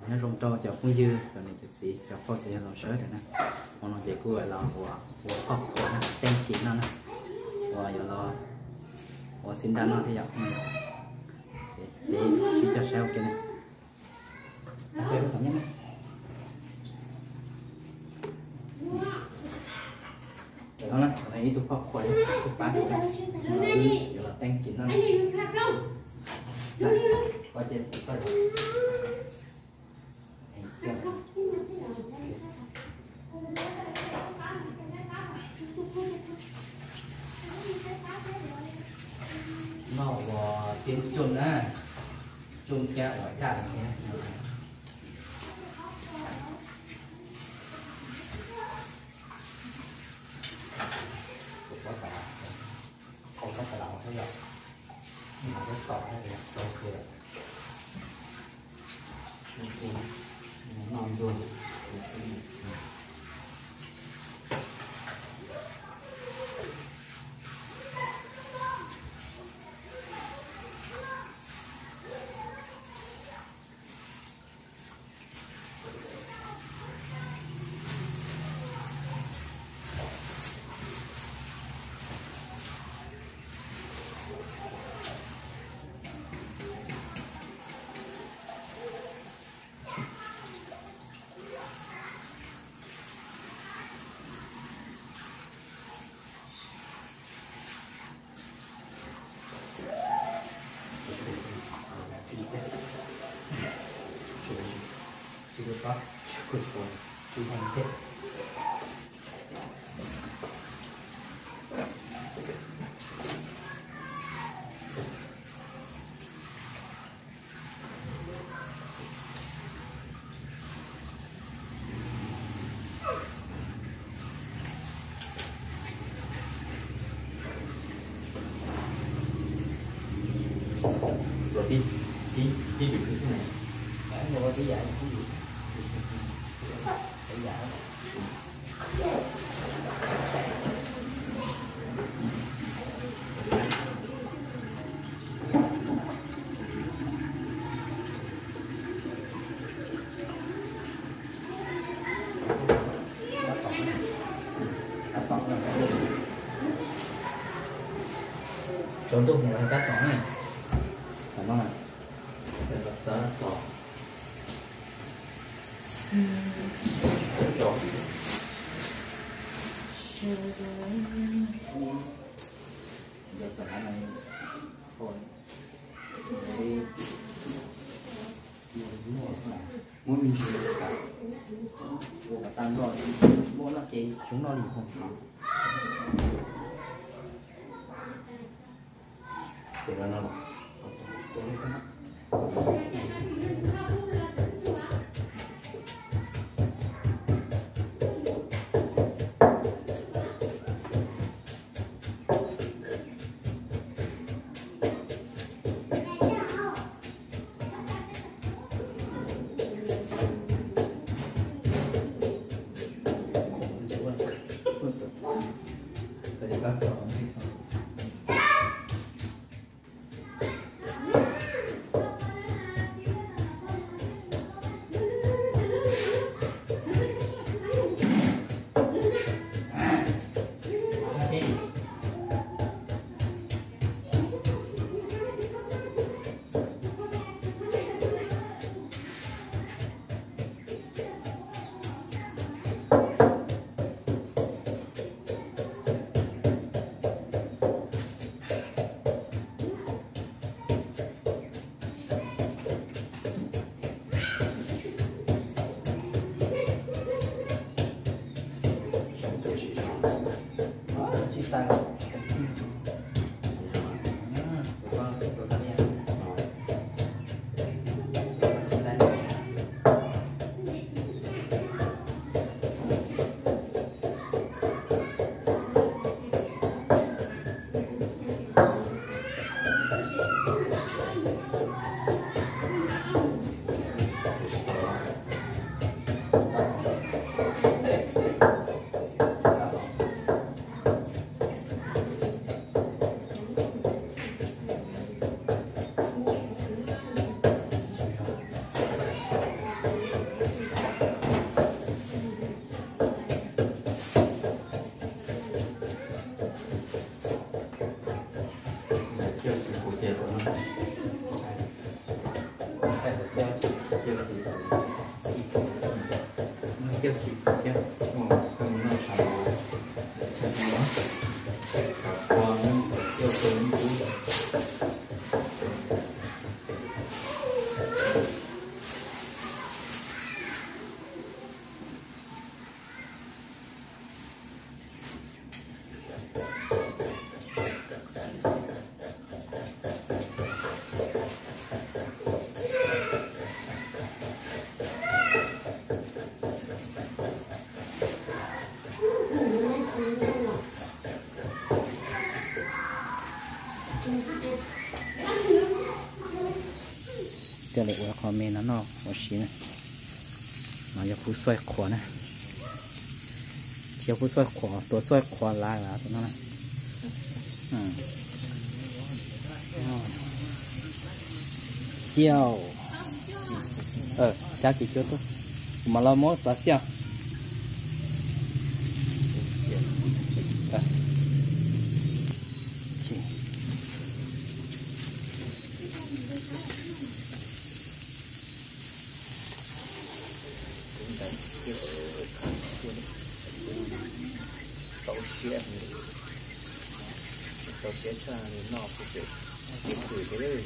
Nyob zoo rau cov phooj ywg, cov niam cov txiv, cov phooj cov ywg los sawv daws na. Hmo no ces kuj los ua, ua poj khuam na, teeb kim no na. Ua yuav los ua xib ntaj noj thiab yom. Ces sib coj saib ua ke na. Ib tug poj khuam, ib tug pab, yuav los teeb kim noj. Noj ua tiab coj na, coj cab ua daj thiab. Kuv pab xav, kuv pab xav los thiab yom, mas peb tom thiab rau kawg. Noj ntxuag. Ua tib, tib, tib yam xwb na. Ua tib yam, tib yam xwb na. Tib yam. Tsaus ntuj mus lawm tab tom na. Tam no na. Tab tom. Muab me ntsis ua kom tag nrho, muab noj ces tsis noj li. Coj xim kuv ces, coj xim kuv, xim kuv, coj xim kuv thiab, mus noj tshav los, coj xim kuv, coj xim kuv. Thiaj li ua qho me no noj ua si na. No yog kub xuaij qhuav na. Thiab kub xuaij qhuav, tua xuaij qhuav lav tus no na. Ciaj, cab kiv cuab tuaj, kuv mam los muab txav xiaj. Rau siab, rau siab tshaj li no kuv ces tib hwm thiab.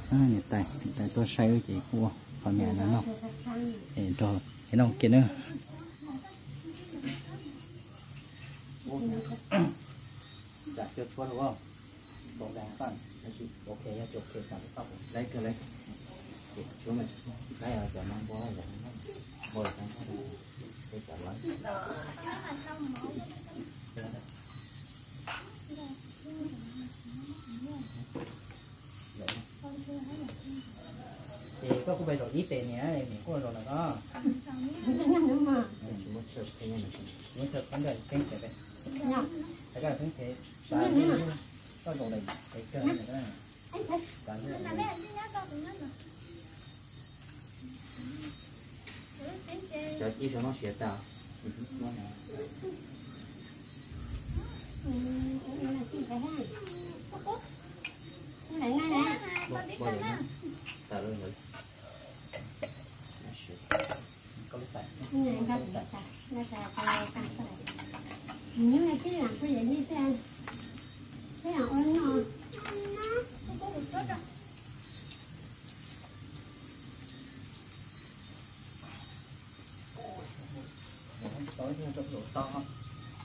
Niam tais, niam tais tuaj saib wb ces kuj ua qhov niam no noj, es nrog es noj kiag nawb. Ces koj kuj pais zaum ib pem niam, niam kuj zaum lawm os. Muab chaw qhov ntawd pheeb pem, koj pheeb pem, koj zaum lawm pem kawg. Cov ci rau no siav tas. Ub, cov no.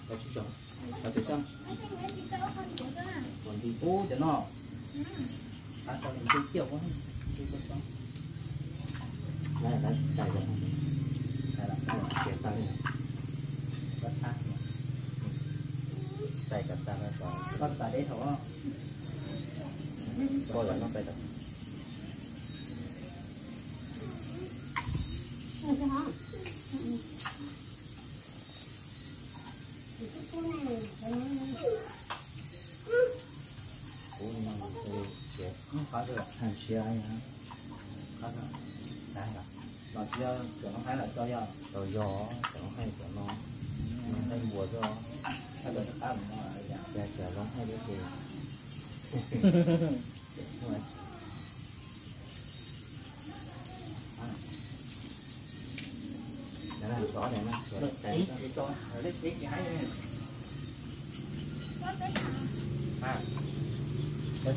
Koj xav deb thaum. Qhov siav, qhov los tsis yog xeem Hmoob Haib los tso yog? Tau yog xeem Hmoob Haib cov no, Hmoob Haib npua xwb. Ces cov Hmoob Haib thiab ces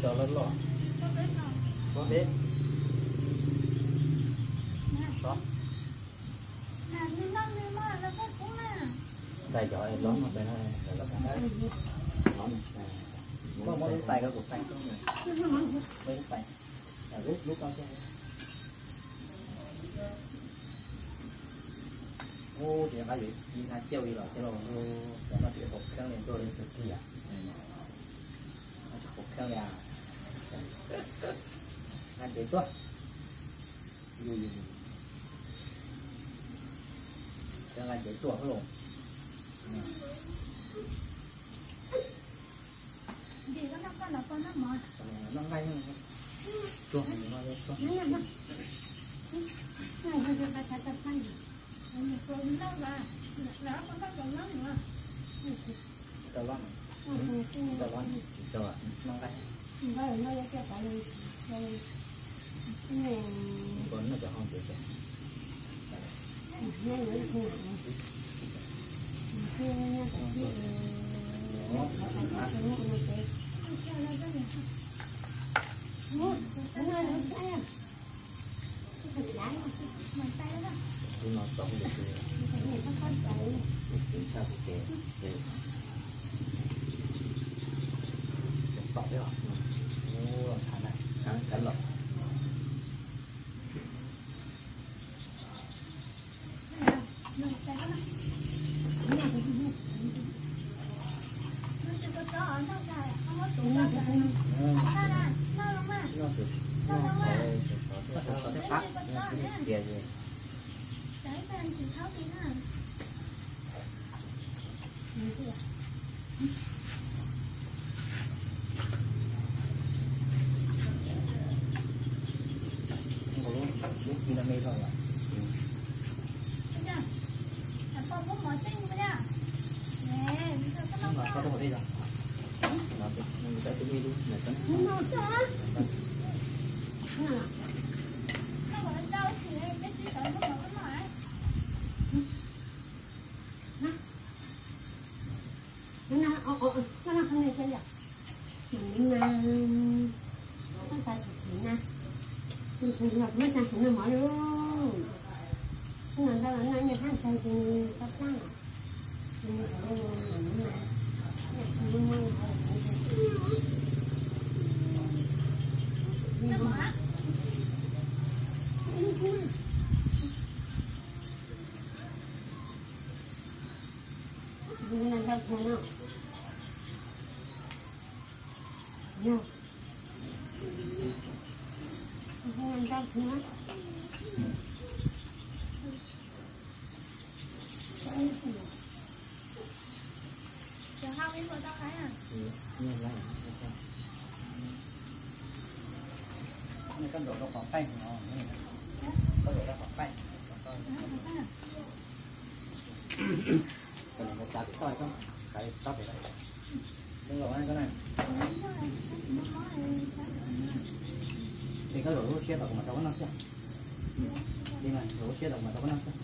Cov loj loj. Tais cov loj no, loj no. Muab lub tais ko kuv tais koj, muab lub tais, lub, lub ko. Ub, ces nqa yuav ib hab cauj li los cauj los, cov no tsis qhuav kheeb li, tuaj li xwb tiag. Tsis qhuav kheeb li as. Nqa cev tuaj. Yus, yus, yus. Nqa cev tuaj lauj. Rau loj, rau loj, tsis rau, nqa. Nqa noj cov hau ntxiv. Tus no txaus ntawm tus, tus tsa tus kev, tom, thav los. Cov hau ib puas tau hais na? Koj zaum rau qhov qaij no, koj zaum rau qhov qaij. Koj zaum rau qhov qaij, koj zaum rau qhov qaij. Es koj zaum lub siab tom kuv mam rau koj noj xwb. Li mas zaum lub siab tom kuv mam rau koj noj xwb.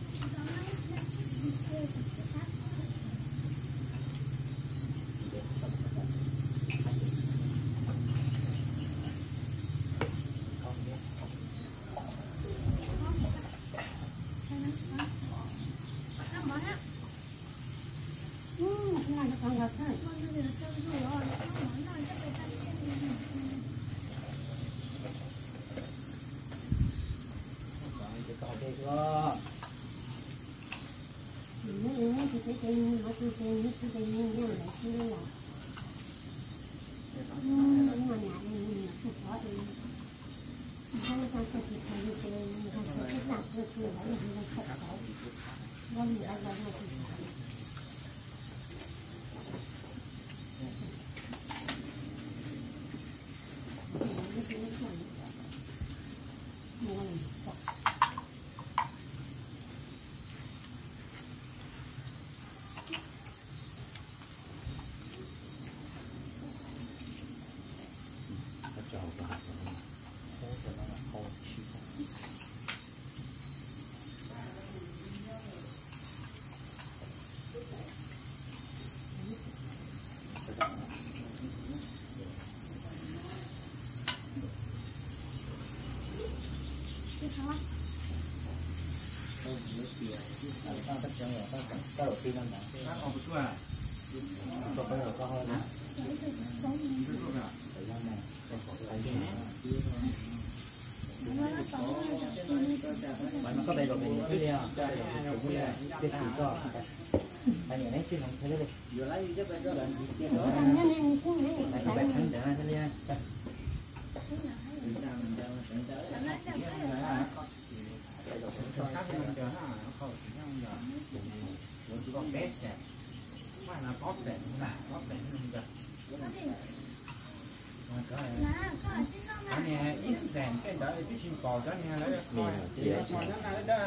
Ib xeem tej ntawd twb tsis npaum cov niag lawv qhov tias nyob na,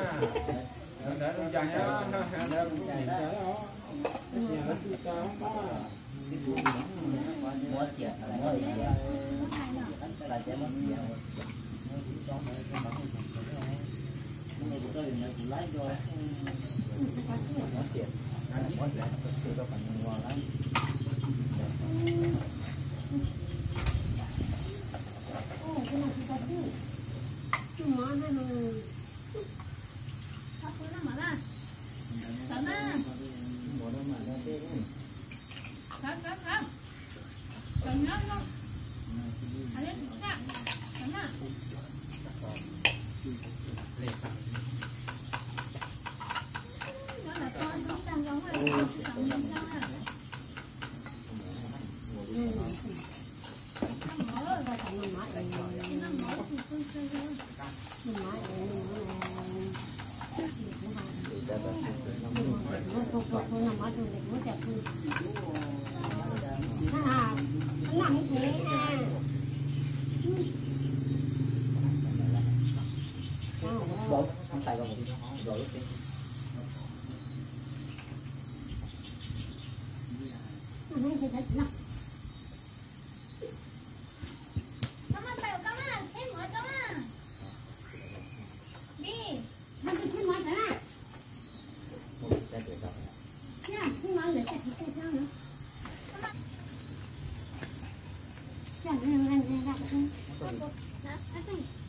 lawv ntawd zoo cas nyob, lawv kuj tsis ntawd os. Tab sis lawv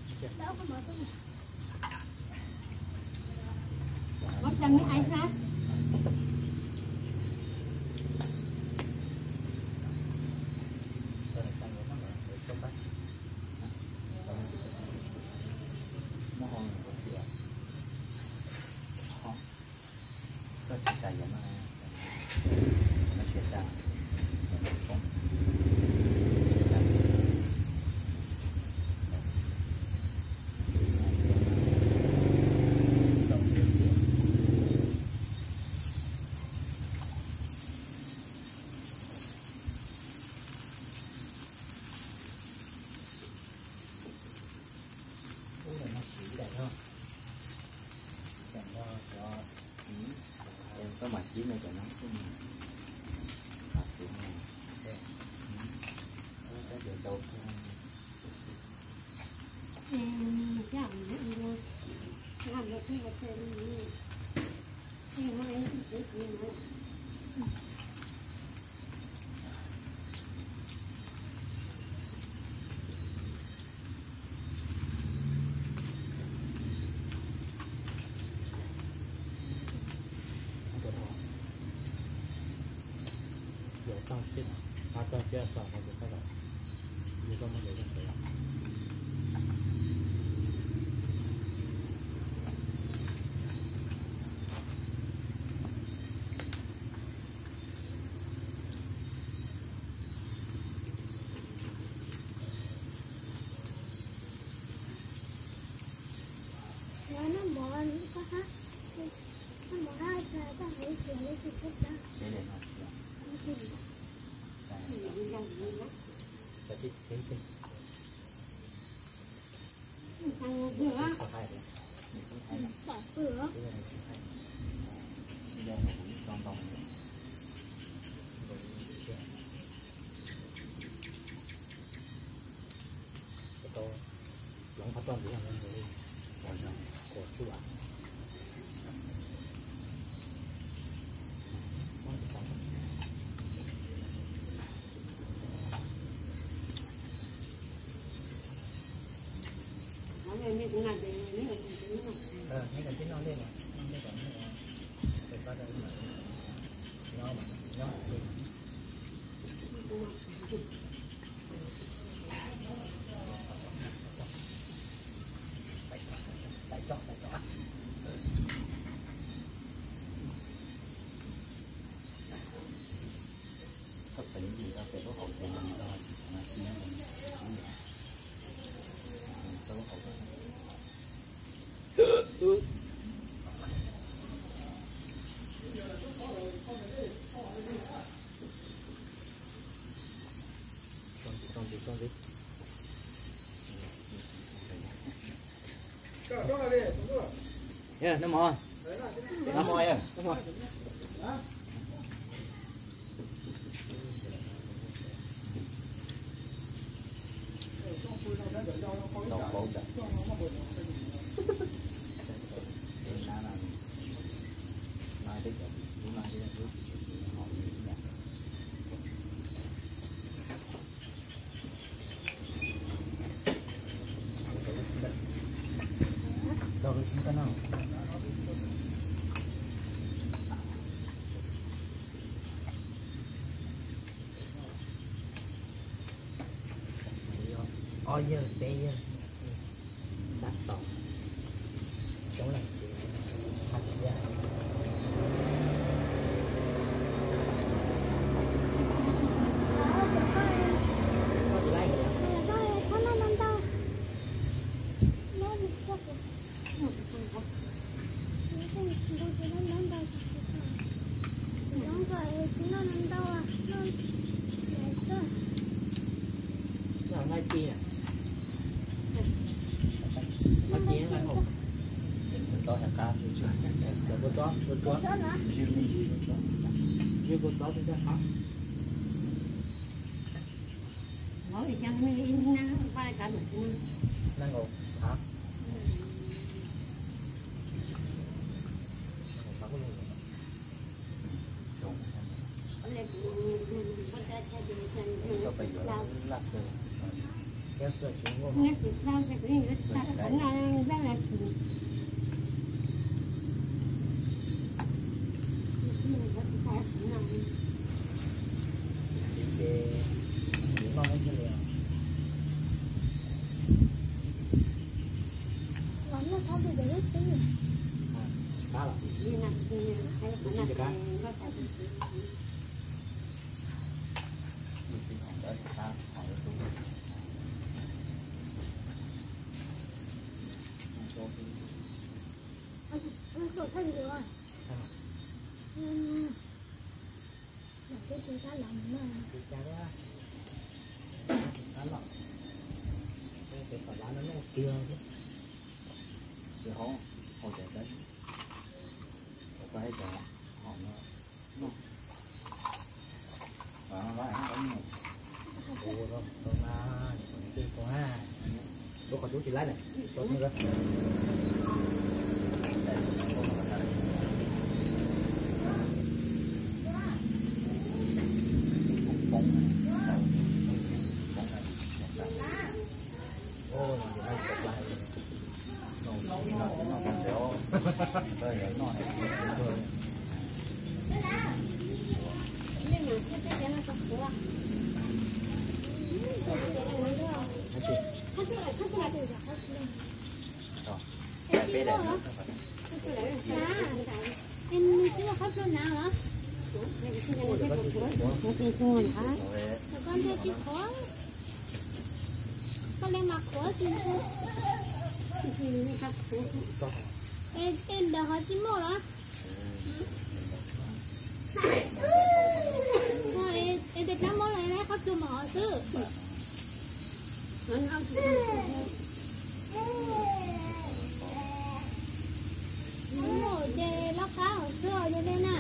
tsis tau mob. Koj mam cis no cov no xwb, tab sis no, tab sis tau. Noj mov, noj mov, noj mov. Ob yawg peb yawg tab tom coob leej ces hais tias, Koj li mas qhuav tsis ntxhw. Es ntawd ho tsis muaj los? Es tes plab muab los qhov tsua mov xwb. Muaj ces loj qab hauv xwb os yog nej na.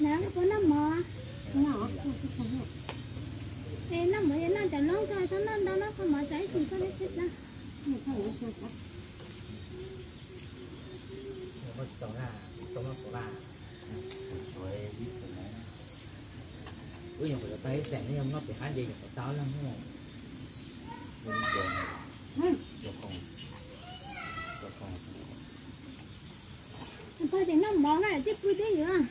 Nav, koj puas noj mov? Es noj mov yog noj cov loob koj txhob noj ntau no, koj mov tso ib tug koj noj tsis tau. Wb nyuam qhuav yuav tau ib xeem, neb yog noj pem hab ces nyuam qhuav tau leej. Tau tias noj mov na, tsis pw twb yuav.